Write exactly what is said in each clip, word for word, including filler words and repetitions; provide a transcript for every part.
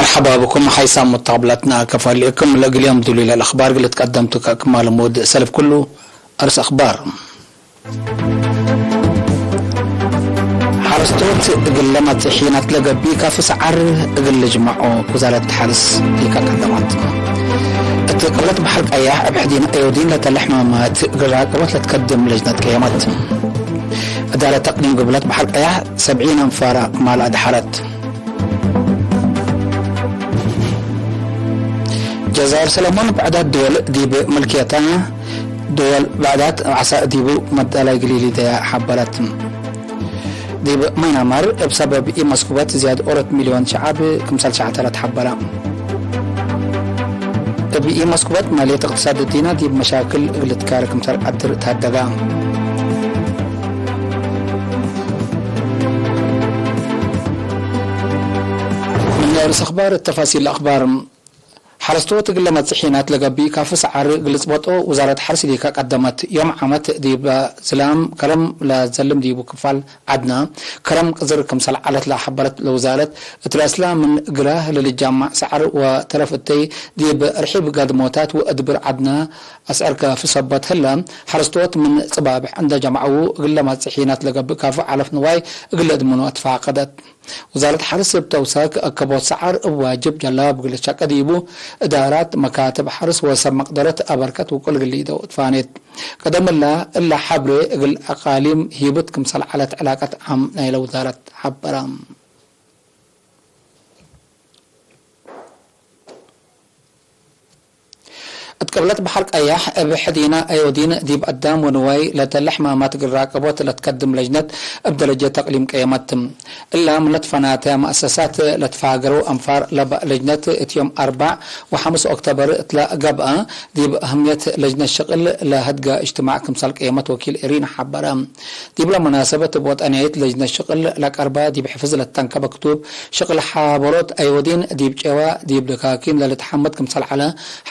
ሐባብኩም ሓይሳም ሙተቅብላትና፣ ከፋል እክም ለእግል ዮም ዱሉይ ለልአኽባር እግል ትቀደምቱ ከእክማ ልሙድ ሰልፍ ኩሉ። አርስ አኽባር። ሐረስቶት እግል ለመጽእ ሒናት ለገብእ ካፊ ሰዓር እግል ልጅመዖ ውዛረት ሐርስ ሊካ ቀደመት። እት ቅብለት በሐር ቀያሕ እብ ሕዲን አዮዲን ለተለ ሕማማት እግል ራቅቦት ለትከድም ለጅነት ቀየመት። እዳረት ተቅዲም ቅብለት በሐር ቀያሕ ሰብዒን አንፋር አቅማል አድሐረት። ጀዛይር ሰለሞን ብዕዳት ድወል ዲብ ምልክየታ፣ ድወል ብዕዳት ዓሳ ዲቡ መዳላይ ግሊሊ ደያ ሐበረት። ዲብ ማይናማር እብ ሰበብ ኢመስኩበት ዝያድ ኦሮት ሚልዮን ሸዓብ ክምሰል ሸዕተረት ሐበረ። እብ ኢመስኩበት ማልየት እቅትሳድ እዲና ዲብ መሻክል እግል ልትካረ ክምሰል ቀድር ተሀደጋ። ምን ርእስ አኽባር፣ ተፋሲል አኽባር። ሐረስቶት እግል ለመጽእ ሒናት ለገብእ ካፊ ሰዓር እግል ልጽበጦ ውዛረት ሐርስ ሊካ ቀደመት። ዮም ዓመት ዲብ ዝላም ከረም ለዘልም ዲቡ ክፋል ዐድና ከረም ቅዝር ክምሰል ዐለት ለሐበረት ለውዛረት፣ እት ረአስላ ምን ግራህ ለልጃማዕ ሰዓር ወተረፍ እተይ ዲብ ርሒብ ጋድሞታት ወእድብር ዐድና አስዕር ካፊ ሰበት ህለ፣ ሐረስቶት ምን ጽባብሕ እንደ ጀምዐዉ እግል ለመጽእ ሒናት ለገብእ ካፊ ዐለፍ ንዋይ እግል ለእድምኑ አትፋቀደት። ውዛረት ሐርስ እብ ተውሳክ አከቦት ሰዓር እብ ዋጅብ ጀላብ እግል ልትሸቄ ዲቡ፣ እዳራት፣ መካትብ ሐርስ ወሰብ መቅደረት አበርከት ውቁል እግል ሊደው ትፋኔት። ቀደም እላ፣ እላ ሐብሬ እግል አቃሊም ሂብት ክምሰል ዐለት ዕላቀት ዓም ናይለ ውዛረት ሐበረ። እት ቅብለት በሐር ቀያሕ እብ ሕዲና አዮዲን ዲብ አዳም ወንዋይ ለተለ ሕማማት እግል ራቅቦት ለትከድም ለጅነት እብ ደረጀት ተቅሊም ቀየመት። እላ ምን ለትፈናተ መአሰሳት ለትፋገረው አንፋር ለበእ ለጅነት እት ዮም አርበዕ ወሐምስ ኦክቶበር እትለ ገብአ፣ ዲብ አህምየት ለጅነት ሽቅል ለሀድጋ እጅትማዕ ክምሰል ቀየመት ወኪል ኤሪና ሐበረ። ዲብለ መናሰበት እብ ወጠንያይት ለጅነት ሽቅል ለቀርበ ዲብ ሕፍዝ ለተንከበ ክቱብ ሽቅል ሐበሮት አዮዲን ዲብ ጨዋ ዲብ ደካኪን ለልትሐመድ ክምሰል ዐለ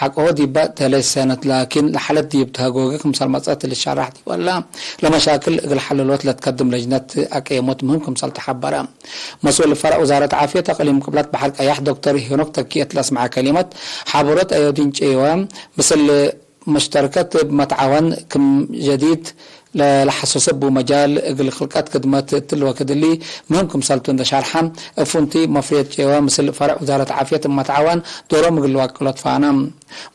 ሐቆሆ ዲበ ተሌት ሰነት ላኪን ለሐለት ዲብ ተሀጎገ ክምሰል መጽአት ልትሸራሕ ዲብ እላ ለመሻክል እግል ሐልሎት ለትከድም ለጅነት አቀየሞት ምህም ክምሰል ተሐበረ። መስኡል ፈረዕ ውዛረት ዓፍየት አቅሊም ቅብለት በሐር ቀያሕ ዶክተር ሄኖክ ተኪ እት ለአስመዐ ከሊመት ሐበሮት አዮዲን ጨዋ ምስል መሽተርከት እብ መትዓወን ክም ጀዲድ ለለሐሰሰ እቡ መጃል እግል ክልቀት ክድመት እትሊ ወክድ እሊ ምህም ክምሰልቱ እንደ ሻርሐ፣ እብ ፍንቱይ መፍሬት ጨወ ምስል ፈረዕ ውዛረት ዓፍየት እብ መትዓወን ዶሮም እግል ልዋቅሎ ትፋነ።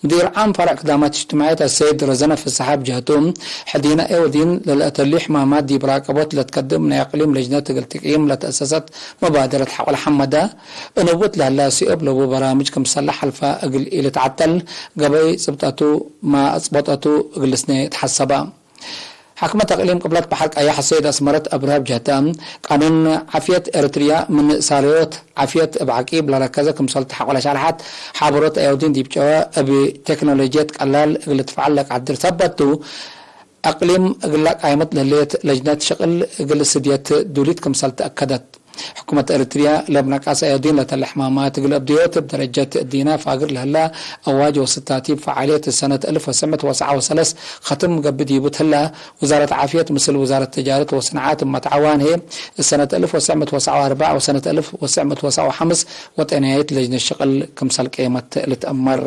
ሙዲር ዓም ፈረዕ ክዳማት እጅትማዕየት አሰይድ ረዘነ ፍስሐ እብ ጀህቱ፣ ሕዲነ ኤወዲን ለለአተልዩ ሕማማት ዲብ ራቀቦት ለትከድም ናይ አቅሊም ለጅነት እግል ትቅይም ለተአሰሰት መባደረት ሐቆለ ሐመደ፣ እንውት ለህላ ሲኦብ ለቡ በራምጅ ክምሰለ ሐልፈ እግል ኢልትዐጠል፣ ገበይ ጽብጠቱ፣ ማ አጽበጠቱ እግል ልስኔ ተሐሰበ። ሐክመት አቅሊም ቅብለት በሐር ቀያሕ ሰይድ አስመረት አብርሃ ብጀህተ፣ ቃኑን ዓፍየት ኤረትርያ ምን ሳለዮት ዓፍየት እብ ዐቂብ ለረከዘ ክምሰል ተሐቆለ ሸርሐት፣ ሐበሮት አዮዲን ዲብ ጨወ እብ ቴክኖሎጅየት ቀላል እግል ልትፈዐል ለቀድር ሰበት ቱ፣ አቅሊም እግለ ቃይመት ለህሌት ለጅነት ሽቅል እግል ስድየት ዱሊት ክምሰል ተአከደት። ሕኩመት ኤረትርያ ለእብ ነቃስ አዮዲን ለተለ ሕማማት እግል አብድዮት እብ ደረጀት እዲነ ፋግር ለህለ አዋጅ ወስታቲብ ፈዓልየት ሰነት አልፍ ወትሰዕ ምእት ወሰብዓ ወሰለስ ኸትም ገብእ ዲቡ ትህለ፣ ውዛረት ዓፍየት ምስል ውዛረት ትጃረት ወሰንዓት እብ መትዓዋን ህዬ ሰነት አልፍ ወትሰዕ ምእት ወሰብዓ ወአርበዕ ወሰነት አልፍ ወትሰዕ ምእት ወሰብዓ ወሐምስ ወጠንያይት ለጅነት ሽቅል ክምሰል ቀየመት ልትአመር።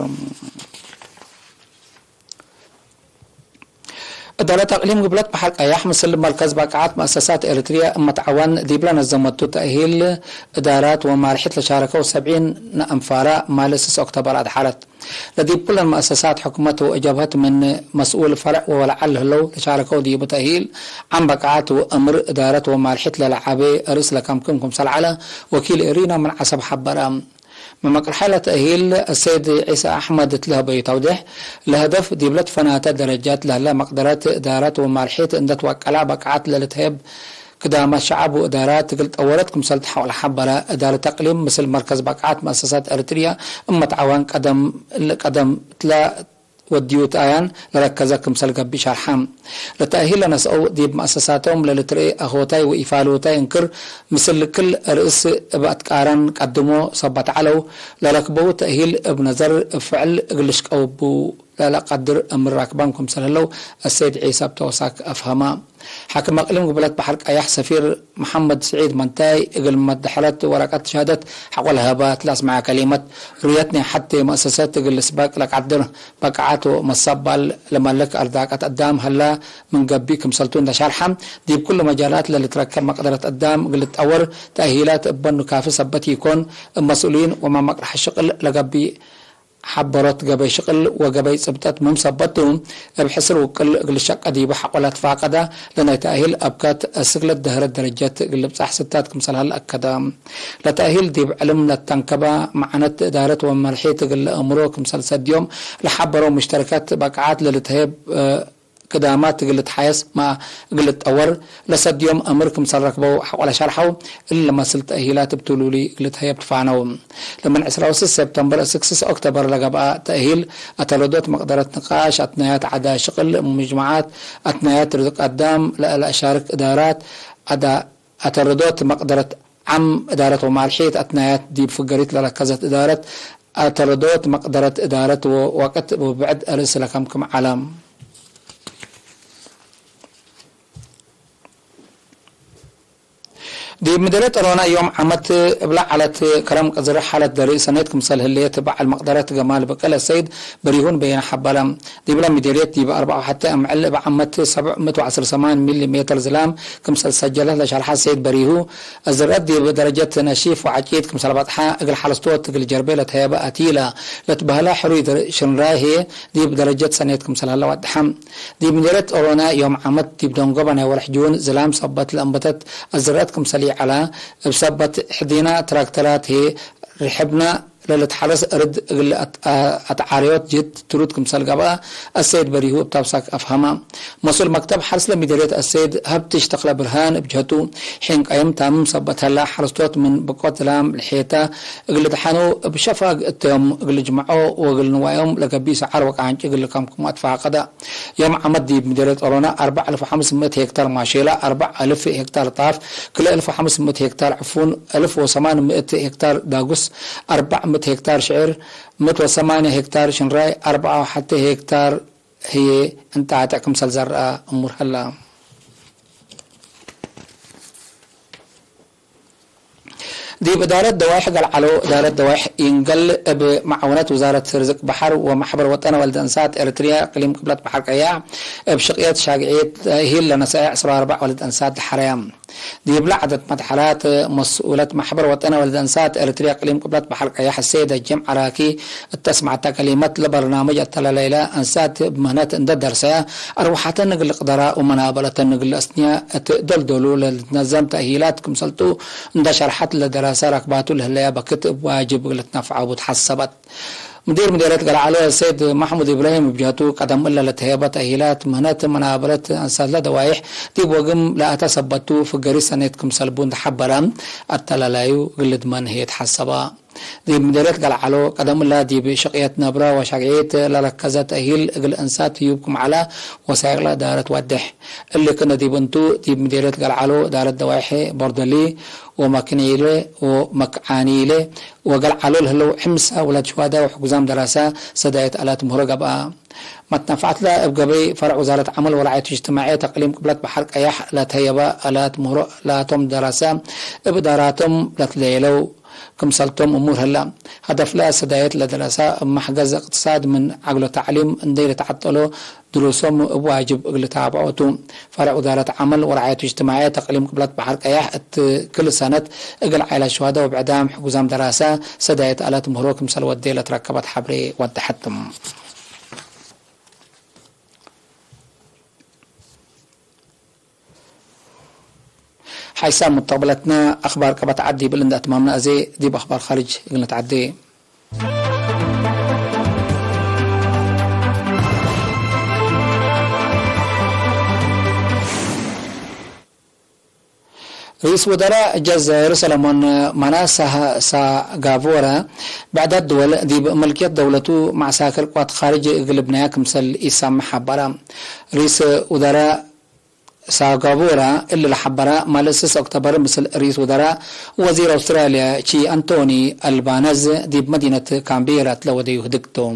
እዳረት አቅሊም ግብለት በሐር ቀያሕ ምስል መርከዝ በቃዓት መአሰሳት ኤረትርያ እብ መትዓዋን ዲብለ ነዘመቱ ተእሂል እዳራት ወማልሒት ለሻረከው ሰብዒን ነአንፋራ ማል ስስ ኦክቶበር አድሐረት። ለዲብ ኩለን መአሰሳት ሕኩመት ወጀብሀት ምን መስኡል ፈረዕ ወወለዐል ህለው ለሻረከው ዲቡ ተእሂል ዓም በቃዓት ወእምር እዳረት ወማልሒት ለለዓቤ ርእስ ለከምክም ክምሰል ዐለ ወኪል ኤሪና ምን ዐሰብ ሐበረ። መመቅርሐ ለተእሂል አሰይድ ዒሳ አሕመድ እት ለህበዩ ተውዴሕ፣ ለሀደፍ ዲብለ ትፈናተ ደረጃት ለህለ መቅደረት እዳረት ወማልሒት እንደ ትወቀላ በቃዓት ለልትሀየብ ክዳማት ሸዐብ ወእዳራት እግል ጠወረት ክምሰል ተሐውለ ሐበረ። እዳረት አቅሊም ምስል መርከዝ በቃዓት መአሰሳት ኤረትርያ እብ መትዓዋን ቀደም እለ ቀደም እትለ ወድዩት አያን ለረከዘ ክምሰል ገብእ ሸርሐ። ለተእሂል ለነስአው ዲብ መአሰሳቶም ለልትርኤ አኮታይ ወኢፋሉታይ እንክር ምስል ክል ርእስ እብ አትቃረን ቀድሞ ሰበት ዐለው፣ ለረክበው ተእሂል እብ ነዘር እብ ፍዕል እግል ልሽቀው እቡ ለለቀድር እምር ራክባም ክምሰል ህለው አሰይድ ዒሳ እብ ተውሳክ አፍሀመ። ሓክም አቅሊም ግብለት በሐር ቀያሕ ሰፊር መሐመድ ስዒድ መንታይ፣ እግል መደሐለት ወረቀት ሸሃደት ሐቆ ለሀበ እት ለአስመዐ ከሊመት፣ ሩየት ናይ ሐቴ መአሰሰት እግል ልስበቅ ለቀድር በቃዓት ወመሰባል ለመልክ አርዛቀት አዳም ሀላ ምን ገብእ ክምሰልቱ እንደ ሸርሐ፣ ዲብ ኩሉ መጃላት ለልትረከብ መቅደረት አዳም እግል ልትጠወር ተእሂላት እበኑ ካፊ ሰበት ኢኮን፣ እብ መስኡሊን ወመመቅረሐ ሽቅል ለገብእ ሐበሮት ገበይ ሽቅል ወገበይ ጽብጠት ምን ሰበት ቱ፣ እብ ሕስር ውቅል እግል ሸቀ ዲቡ ሐቆ ለትፋቀደ፣ ለናይ ተእሂል አብካት እስክ ለደህረት ደረጀት እግል ልብጻሕ ስታት ክምሰል ሀለ አከደ። ለተእሂል ዲብ ዕልም ለተንከበ መዓነት እዳረት ወመልሒት እግል ለአምሮ ክምሰል ሰድዮም ለሐበሮ ሙሽተረከት በቃዓት ለልትሀየብ፣ እ፣ ቅዳማት እግል ልትሓየስ ማ እግል ልትጠወር ለሰድዮም አምር ክምሰል ረክበው ሐቆ ለሸርሐው፣ እሊ ለመስል ተእሂላት እብ ትሉሊ እግል ልትሀየብ ትፋነው። ለምን ዕስራ ወስስ ሴፕተምበር እስክ ስስ ኦክቶበር ለገብአ ተእሂል አተረዶት መቅደረት ንቃሽ፣ አትናያት ዐዳ ሽቅል፣ ሙጅመዓት፣ አትናያት ርዝቅ አዳም፣ ለአሻርክ እዳራት፣ አዳ አተረዶት መቅደረት ዓም እዳረት ወማልሒት አትናያት ዲብ ፍገሪት ለረከዘት እዳረት አተረዶት መቅደረት እዳረት ወወቅት ወብዕድ አርእስ ለከምክም ዐለ። ዲብ ምድርየት ኦሮና ዮም ዓመት እብለ ዐለት ከረም ቅዝር ሓለት ደሪ ሰኔት ክምሰል ህሌት በዐል መቅደረት ገማል ብቅል አሰይድ በሪሁን በየነ ሐበረ። ዲብለ ምድርየት ዲብ አርበዕ ወሐቴ አምዕል እብ ዓመት ሰብዕ ምእት ወዐስር ሰማን ሚሊ ሜተር ዝላም ክምሰል ሰጀለት ለሸርሐ ሰይድ በሪሁ፣ አዝርአት ዲብ ደረጀት ነሺፍ ወዐቂድ ክምሰል በጽሐ፣ እግል ሐረስቶት እግል ጀርቤ ለተሀየበ አቲላ ለትበህለ ሕሩይ ሽንራይ ህዬ ዲብ ደረጀት ሰኔት ክምሰል ሀለ ወድሐ። ዲብ ምድርየት ኦሮና ዮም ዓመት ዲብ ደንጎበ ናይ ወርሕ ጁን ዝላም ሰበት ለአንበተት አዝርአት ክምሰል ይዐላ፣ እብ ሰበት ሕዲና ትራክተራት ህዬ ርሕብና ለልትሐረስ እርድ እግል አት-፣ አትዓርዮት ጅህድ ትሩድ ክምሰል ገብአ አሰይድ በሪሁ እብ ታብሳክ አፍሀመ። መስኡል መክተብ ሐርስ ለምዴርየት አሰይድ ሀብትሽ ተክለብርሃን እብ ጀህቱ፣ ሒን ቀይም ታምም ሰበት ሀላ፣ ሐረስቶት ምን ብቆት ዝላም ልሔተ እግል ልድሐኑ እብ ሸፋግ እቶም እግል ልጅመዖ ወእግል ንዋዮም ለገቢእ ሰዓር ወቃንጭ እግል ልከምክሙ አትፋቀደ። ዮም ዓመት ዲብ ምዴርየት ኦሮና አርበዕ አልፍ ወሐምስ ምእት ሄክታር ማሼላ፣ አርበዕ አልፍ ሄክታር ጣፍ፣ ክልኤ አልፍ ወሐምስ ምእት ሄክታር ዕፉን፣ አልፍ ወሰማን ምእት ሄክታር ዳጉስ፣ አርበዕ ምእት ሄክታር ሽዕር፣ ምእት ወሰማንያ ሄክታር ሽንራይ፣ አርበዕ ወሐቴ ሄክታር ህዬ እንጣጥዕ ክምሰል ዘርአ እሙር ሀላ። ዲብ እዳረት ደዋይሕ ገልዓሎ፣ እዳረት ደዋይሕ ኢንገል እብ መዓወነት ውዛረት ርዝቅ በሐር ወመሕበር ወጠነ ወልደ እንሳት ኤረትርያ እቅሊም ቅብለት በሐር ቀያሕ እብ ሽቅየት ሻግዒት ተእሂል ለነሰአ ዕስራ ወአርበዕ ወልደ እንሳት ለሐረያ። ዲብለ ዐደት መትሐላት መስኡለት መሕበር ወጠነ ወልደ እንሳት ኤረትርያ እቅሊም ቅብለት በሐር ቀያሕ ሰይደ ጀምዐ ራኪ እተ አስመዐተ ከሊመት፣ ለበርናምጅ አተላላይለ እንሳት እብ ምህነት እንደ ደርሰያ አርወሐተን እግል ልቅደራ ወመናበለተን እግል ለአስንያ እት ደልዶሉ ለልትነዘም ተእሂላት ክምሰልቱ እንደ ሸርሐት፣ ለደራሰ ራክባቱ ለህለያ በክት እብ ዋጅብ እግል ልትነፈዕ ቡ ተሐሰበት። ምዲር ምዴርየት ገልዓሎ ሰይድ መሕሙድ ኢብራሂም እብ ጀህቱ፣ ቀደም እለ ለተሄበ ተእሂላት ምህነት መናበለት አንሳትለ ደዋይሕ ዲብ ወግም ለአተ ሰበቱ ፍገሪ ሰኔት ክምሰል ቡ እንደ ሐበረ፣ አተላላዩ እግል ልድመን ህዬ ተሐሰበ። ዲብ ምዴርየት ገልዓሎ፣ ቀደም እለ ዲብ ሽቅየት ነብረ ወሻግዒት ለረከዘ ተእሂል እግል እንሳት ህዩብ ክም ዐለ ወሳይቅለ እዳረት ወዴሕ። እሊ ክእነ ዲብ እንቱ፣ ዲብ ምዴርየት ገልዓሎ፣ እዳረት ደዋይሕ ቦርደሊ ወመክኒለ ወመክዓኒለ ወገልዓሎ ለህለው ሕምሰ ውላድ ሸዋዳ ወሕጉዛም ደራሰ ሰዳየት አላት ምህሮ ገብአ። መትነፈዐትለ እብ ገበይ ፈርዕ ውዛረት ዐመል ወረዓየት እጅትማዕየት እቅሊም ቅብለት በሐር ቀያሕ ለተህየበ አላት ምህሮ ላቶም ደራሰ እብ እዳራቶም ለትለየለው ክምሰልቶም እሙር ህለ። ሀደፍለ ሰዳየት ለደረሰ እብ መሕገዝ እቅትሳድ ምን ዐግሎ ተዕሊም እንዴ ለተዐጠሎ ድሩሶም እብ ዋጅብ እግል ልታብዖ ቱ። ፈርዕ ውዛረት ዐመል ወረዓየት እጅትማዕየት እቅሊም ቅብለት በሐር ቀያሕ እት ክል ሰነት እግል ዓኢላት ሸዋዳ ወብዕዳም ሕጉዛም ደራሰ ሰዳየት አላት ምህሮ ክምሰል ወዴ ለትረከበት ሐብሬ ወደሐት። ሓይሳም ሙተቅበለትነ አክባር ቀበት ዐድ ዲብል እንደ አትማምነ አዜ፣ ዲብ አክባር ካርጅ እግል ነትዐዴ። ርኢስ ውደራእ ጀዛይር ሰለሞን መናስ ሳጋቮረ፣ ብዕዳት ድወል ዲብ ምልክየት ደውለቱ መዕሳክር ቅዋት ካርጅ እግል ልብነያ ክምሰል ኢሳምሕ ሐበረ። ርኢስ ውደራእ ሳጋቡራ እሊ ለሐበረ፣ ማል ስስ ኦክቶበር ምስል ርኢስ ውዘራእ ወዚር አውስትራልያ ቺ አንቶኒ አልባነዝ ዲብ መዲነት ካምቤራ ለወደዩ ህድግ ቱ።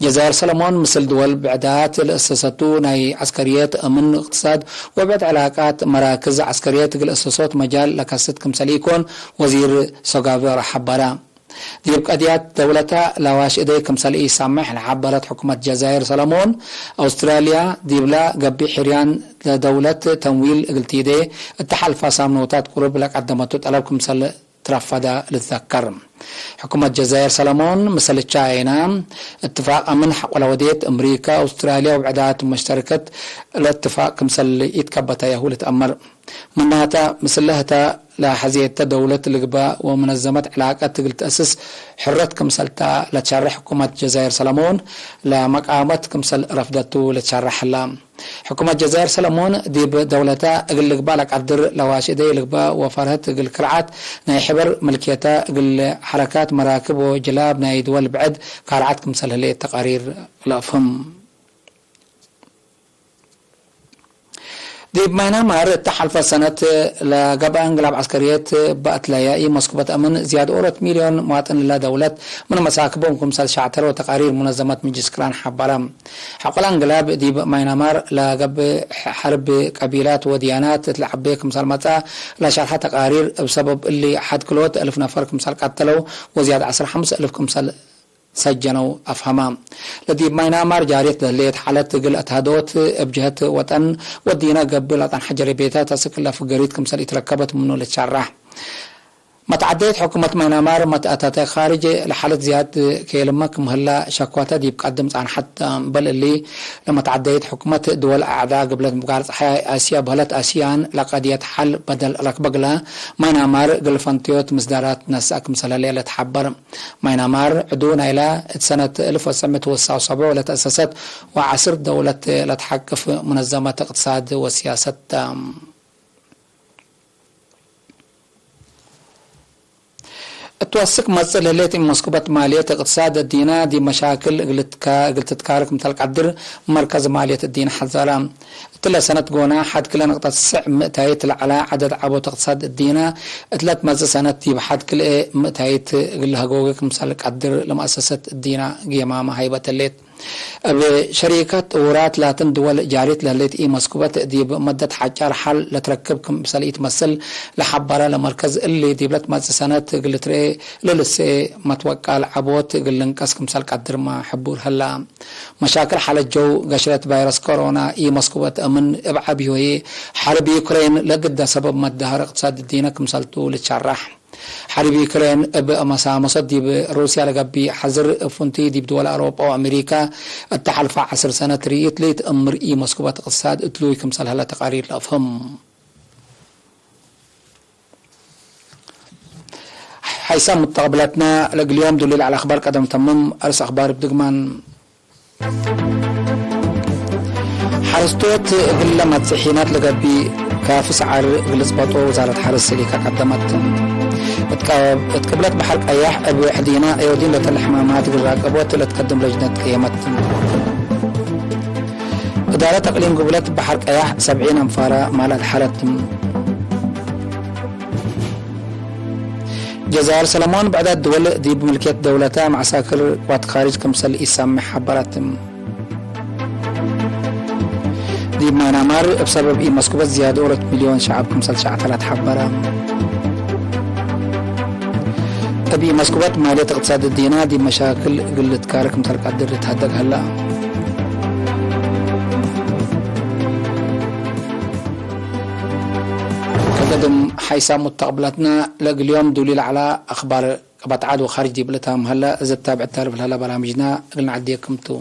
ጀዛይር ሰለሞን ምስል ድወል ብዕዳት ለእሰሰቱ ናይ ዐስከርየት፣ እምን፣ እቅትሳድ ወብዕድ ዕላቃት መራክዝ ዐስከርየት እግል እሰሶት መጃል ለከስት ክምሰል ኢኮን ወዚር ሶጋቡራ ሐበረ። ዲብ ቀድያት ደውለተ ለዋሽ እደይ ክምሰል ኢሳምሕ ለሐበረት ሕኩመት ጀዛይር ሰለሞን፣ አውስትራልያ ዲብላ ገብእ ሕርያን ለደውለት ተምዊል እግል ቲዴ እተ ሐልፋ ሳምኖታት ቁሩብ ለቀደመቱ ጠለብ ክምሰል ትረፈደ ልትዘከር። ሕኩመት ጀዛይር ሰለሞን፣ ምስል ቻይና እትፋቅ አምን ሐቆ ለወዴት፣ አምሪካ፣ አውስትራልያ ወብዕዳት ሙሽተርከት ለእትፋቅ ክምሰል ኢትከበተያሁ ልትአመር። ምናተ፣ ምስለ ህተ ለሐዜተ ደውለት ልግበእ ወመነዘመት ዕላቀት እግል ተአስስ ሕረት ክምሰልታ ለትሸሬሕ ሕኩመት ጀዛይር ሰለሞን፣ ለመቃመት ክምሰል ረፍደቱ ልትሸረሕ ህላ። ሕኩመት ጀዛይር ሰለሞን ዲብ ደውለተ እግል ልግባእ ለቀድር ለዋሽ እደይ ልግበእ ወፈርህት እግል ክርዓት ናይ ሕበር ምልክየተ እግል ሐረካት መራክብ ወጅላብ ናይ ድወል ብዕድ ካርዓት ክምሰል ህሌት ተቃሪር ለአፍህም። ዲብ ማይናማር እተ ሐልፈ ሰነት ለገብአ እንቅላብ ዐስከርየት በአትለያ ኢመስኩበት አምን ዝያድ ኦሮት ሚልዮን መዋጥን እለ ደውለት ምን መሳክቦም ክምሰል ሻዕተረ ወተቃሪር ሙነዘመት ምጅልስ ቅራን ሐበረ። ሐቆለ እንቅላብ ዲብ ማይናማር ለገብእ ሐርብ ቀቢላት ወድያናት እት ለዐቤ ክምሰል መጽአ ለሸርሐ ተቃሪር፣ እብ ሰበብ እሊ ሐድ ክልኦት እልፍ ነፈር ክምሰል ቀተለው ወዝያድ ዐስር ሐምስ እልፍ ክምሰል ሰጀነው አፍሀማ። ለዲብ ማይናማር ጃርየት ለህሌት ሓለት እግል አትሃዶት እብ ጀህት ወጠን ወዲነ ገብእ ለጠንሐ ጀረቤታት አስክ ለፍገሪት ክምሰል ኢትረከበት ምኑ ልትሸራሕ። መትዐደየት ሕኩመት ማይናማር መትአተተ ካርጅ ለሓለት ዝያድ ኬልመ ክም ህላ ሸክዋተ ዲብ ቀድም ጻንሐት። እምበል እሊ፣ ለመትዐደየት ሕኩመት ድወል አዕዳ ግብለት ምጋር ጸሓይ አስያ በህለት አስያን ለቀድየት ሐል በደል ረክበ እግለ ማይናማር እግል ፈንትዮት ምስዳራት ነስአ ክምሰል ህሌ ለትሐበር። ማይናማር ዕዱ ናይላ እት ሰነት እልፍ ወትሰዕ ምእት ወሰው ሰብዑ ለተአሰሰት ወዐስር ደውለት ለትሐቅፍ ሙነዘመት እቅትሳድ ወስያሰት ተ። እት ወስክ መጽእ ለህሌት ኢመስኩበት ማልየት እቅትሳድ እዲነ ዲብ መሻክል እግል ትካ-፣ እግል ትትካር ክምተል ቀድር መርከዝ ማልየት እዲነ ሐዘረ። እትለ ሰነት ጎና፣ ሐድ ክልኤ ንቅጠት ስዕ ምእታይት ለዐለ ዐደድ ዐቦት እቅትሳድ እዲነ፣ እትለ ትመጽእ ሰነት ዲብ ሐድ ክልኤ ምእታይት እግል ለሀጎገ ክምሰል ቀድር ለመአሰሰት እዲነ ጌማመ ሀይበት ህሌት። እብ ሸሪከት ጥውራት ላትን ድወል ጃሪት ለህሌት ኢመስኩበት ዲብ መደት ሐጫር ሐል ለትረክብ ክምሰል ኢትመስል ለሐበረ ለመርከዝ እሊ፣ ዲብለ ትመጽእ ሰነት እግል ልትርኤ ለልስኤ መትወቃል ዐቦት እግል ልንቀስ ክምሰል ቀድርመ ሕቡር ህላ። መሻክል ሓለት ጀው፣ ገሽረት ቫይረስ ኮሮና ኢመስኩበት እምን እብ ዐቢ ሆዬ ሐርብ ዩክሬን ለግደ ሰበብ መትደሀር እቅትሳድ እዲነ ክምሰልቱ ልትሸራሕ። ሐርብ ዩክሬን እብ መሳመሶት ዲብ ሩስያ ለገብእ ሐዝር እብ ፍንቱይ ዲብ ድወል አውሮጳ ወአሜሪካ እተ ሐልፈ ዐስር ሰነት ርኢት ለኢትአምር ኢመስኩበት እቅትሳድ እትሉይ ክምሰል ሀለ ተቃሪር ለአፍህም። ሐይሳም ሙተቅብለትነ፣ ለእግል ዮም ዱሊል ዐለ አኽባር ቀደም ተምም። አርስ አኽባር እብ ድግማን። ሐረስቶት እግለ መጽሒናት ለገብእ ካፊ ሰዓር እግል ልጽበጦ ውዛረት ሐርስ ስሊካ ቀደመት። እት ቀ-፣ እት ቅብለት በሐር ቀያሕ እብ ሕዲነ አዮዲን ለተለ ሕማማት እግል ራቀቦት ለትከድም ለጅነት ቀየመት። እዳረት እቅሊም ግብለት በሐር ቀያሕ ሰብዒን አንፋረ ማል አድሐረት። ጀዛይር ሰለሞን ብዕዳት ድወል ዲብ ምልክየት ደውለተ መዐሳክር ቅዋት ካርጅ ክምሰል ኢሳምሕ ሐበረት። ዲብ ማይናማር እብ ሰበብ ኢመስኩበት ዝያድ ኦሮት ሚልዮን ሸዐብ ክምሰል ሸዕተረ ተሐበረ። እብ ኢመስኩበት ማልየት እቅትሳድ እዲነ ዲብ መሻክል እግል ልትካረ ክምሰል ቀድር ልትሀደግ ሀላ። ከገድም ሐይሳም ሙተቅብለትነ ለእግል ዮም ዱሊል ዐለ አኽባር ቀበት ዐድ ወካርጅ ዲብለ ታም ሀለ። እዘ ታብዕት ታልፍ ለሀለ በራምጅና እግል ነዐዴክም ቱ።